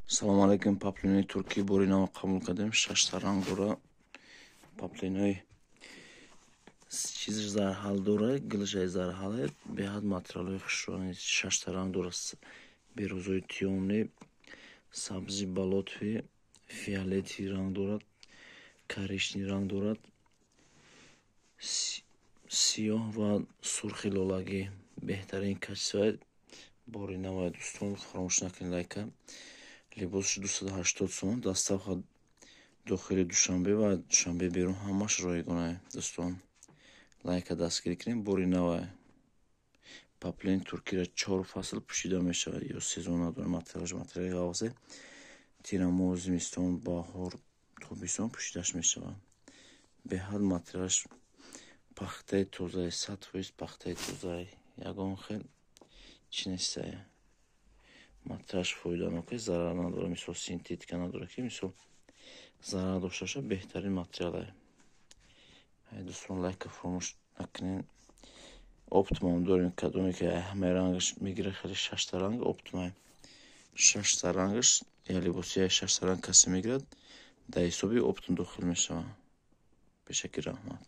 Салому алайкум. Паплинои туркӣ бори нав қабул кардем. Шашта ранг дора. Паплинои чизаш зарҳал дора, гилшаи зарҳале, беҳад материалҳои хушрӯ. Шашта ранг дора: бирӯзои тёмный, сабзи болотовый, фиолетовый ранг дорад, коричневый ранг дорад, сиёҳ ва сурхи лолагӣ. Беҳтарин качество, бори навай, дӯстон, фаромӯш накунед лайка. Либосаш 280 сомон, доставка дохили Душанбе ва Душанбе берун ҳамаш ройгонае. Дӯстон, лайка дастгирӣ кунем, бори навай. Паплини туркиро чор фасл пӯшида мешавад, ё сезон надорад. Материалаш материали ғафсе, тирамоҳ, зимистон, баҳор, тобистон пӯшидаш мешавад. Беҳад материалаш пахтаи тозае, 100% пахтаи тозае, ягон хел чӣ нестае. Материалаш фоиданоке, зарар надорад, мисол, синтетика надорад, ки, мисол, зарар дошта бошад. Беҳтарин материалае. Дӯстон, лайка фаромӯш накунед. Оптом ам дорем, кадоме ки ҳамаи рангаш мегирад, хеле шашта ранг оптом ай. Шашта рангаш, я либоси шашта ранг касе мегирад, дар ҳисоби оптом дохил мешавад. Пешакӣ раҳмат.